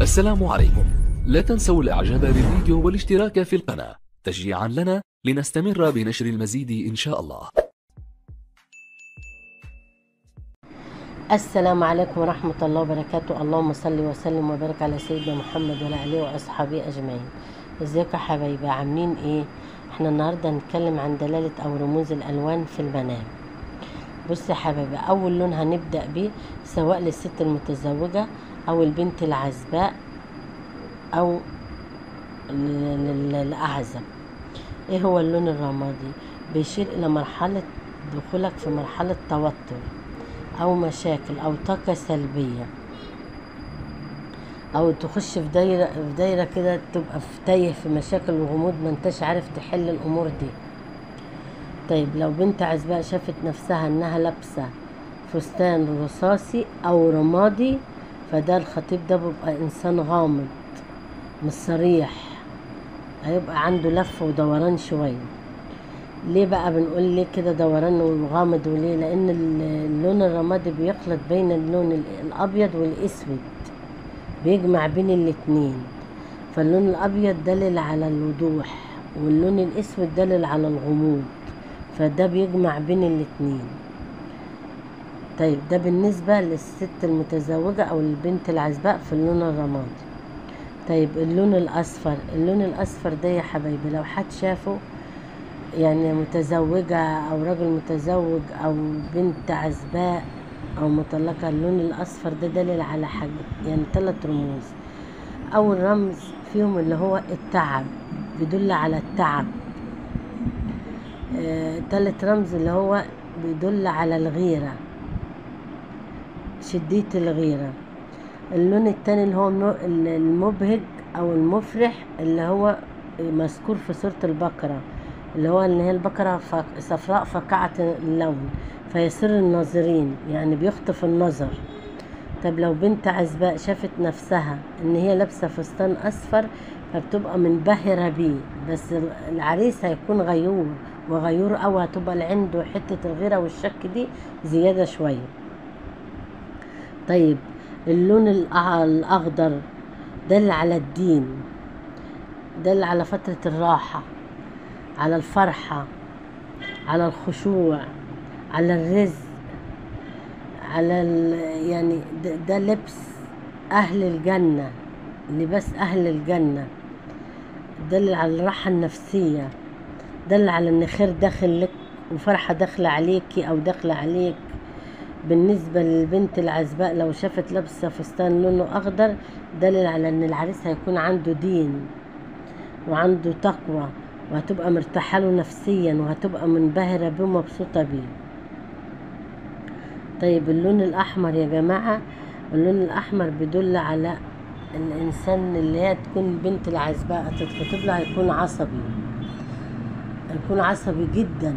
السلام عليكم. لا تنسوا الاعجاب بالفيديو والاشتراك في القناة تشجيعا لنا لنستمر بنشر المزيد ان شاء الله. السلام عليكم ورحمة الله وبركاته. اللهم صل وسلم وبارك على سيدنا محمد وعلى آله وأصحابه أجمعين. ازيكم يا حبايبي، عاملين ايه؟ احنا النهارده هنتكلم عن دلالة او رموز الالوان في المنام. بص يا حبايبي، اول لون هنبدأ بيه سواء للست المتزوجة او البنت العزباء او للأعزب. ايه هو اللون الرمادي؟ بيشير الى مرحلة دخولك في مرحلة توتر او مشاكل او طاقة سلبية، او تخش في دايرة كده، تبقى في تايه في مشاكل وغموض، ما انتش عارف تحل الامور دي. طيب لو بنت عزباء شافت نفسها انها لابسة فستان رصاصي او رمادي، فده الخطيب ده بيبقى انسان غامض مش صريح، هيبقى عنده لف ودوران شوية. ليه بقى بنقول ليه كده دوران وغامض وليه؟ لان اللون الرمادي بيخلط بين اللون الابيض والاسود، بيجمع بين الاتنين. فاللون الابيض دليل على الوضوح، واللون الاسود دليل على الغموض، فده بيجمع بين الاتنين. طيب ده بالنسبة للست المتزوجة او البنت العزباء في اللون الرمادي. طيب اللون الاصفر، اللون الاصفر ده يا حبايبي لو حد شافه، يعني متزوجة او راجل متزوج او بنت عزباء او مطلقة، اللون الاصفر ده دليل على حاجة، يعني 3 رموز. اول رمز فيهم اللي هو التعب، بيدل على التعب. تالت رمز اللي هو بيدل على الغيرة، شدية الغيرة. اللون التاني اللي هو المبهج او المفرح، اللي هو مذكور في سورة البقرة، اللي هو ان هي البقرة صفراء فقعة اللون، فيسر الناظرين، يعني بيخطف النظر. طب لو بنت عزباء شافت نفسها ان هي لابسة فستان اصفر، فبتبقى منبهرة بيه، بس العريس هيكون غيور وغيور، او هتبقى اللي عنده حتة الغيرة والشك دي زيادة شوية. طيب اللون الاخضر دل على الدين، دل على فترة الراحة، على الفرحة، على الخشوع، على الرزق، على يعني ده لبس أهل الجنة، لباس أهل الجنة، دل على الراحة النفسية، دل على إن خير داخل لك وفرحة داخلة عليكي أو داخلة عليك. بالنسبة للبنت العزباء لو شافت لابسة فستان لونه أخضر، دليل على إن العريس هيكون عنده دين وعنده تقوى، وهتبقى مرتاحة له نفسيا، وهتبقى منبهرة بيه ومبسوطة بيه. طيب اللون الأحمر يا جماعة، اللون الأحمر بيدل على الإنسان اللي هي تكون بنت العزباء تتخطب له، هيكون عصبي، هيكون عصبي جدا.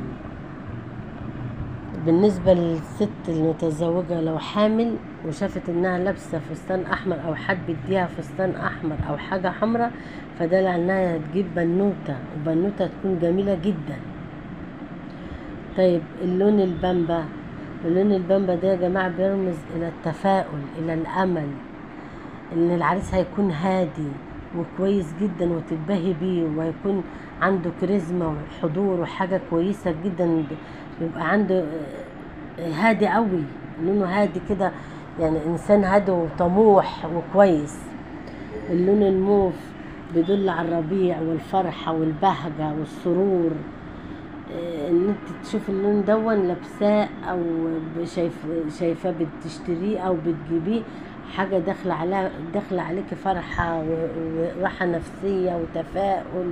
بالنسبة للست المتزوجة لو حامل وشافت انها لابسة فستان احمر، او حد بيديها فستان احمر او حاجة حمراء، فده لانها هتجيب بنوتة، وبنوتة تكون جميلة جدا. طيب اللون البامبا، اللون البامبا ده يا جماعة بيرمز الى التفاؤل، الى الامل، ان العريس هيكون هادي وكويس جدا وتتباهي بيه، وهيكون عنده كاريزما وحضور وحاجة كويسة جدا، بيبقى عنده هادي قوي، لونه هادي كده، يعني انسان هادي وطموح وكويس. اللون الموف بيدل على الربيع والفرحة والبهجة والسرور، ان انت تشوف اللون دون لابساه او شايفاه بتشتريه او بتجيبيه، حاجة داخلة عليك فرحة وراحة نفسية وتفاؤل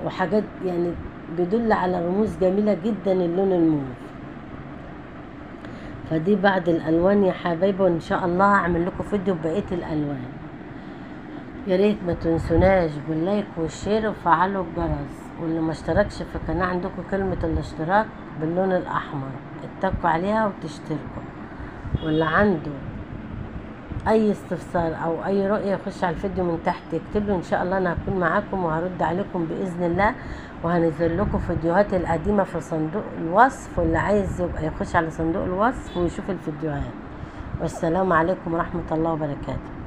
وحاجات، يعني بيدل على رموز جميلة جدا اللون الموف. فدي بعض الالوان يا حبايبي، وان شاء الله هعمل لكم فيديو بقية الالوان. يا ريت ما تنسوناش بال like وال share وفعلوا الجرس، واللي ما اشتركش في القناة عندكم كلمة الاشتراك باللون الاحمر اتكوا عليها وتشتركوا. واللي عنده اي استفسار او اي رؤية يخش على الفيديو من تحت يكتب له، ان شاء الله انا هكون معاكم وهرد عليكم باذن الله، وهنزل لكم فيديوهات القديمة في صندوق الوصف، واللي عايز يبقى يخش على صندوق الوصف ويشوف الفيديوهات. والسلام عليكم ورحمة الله وبركاته.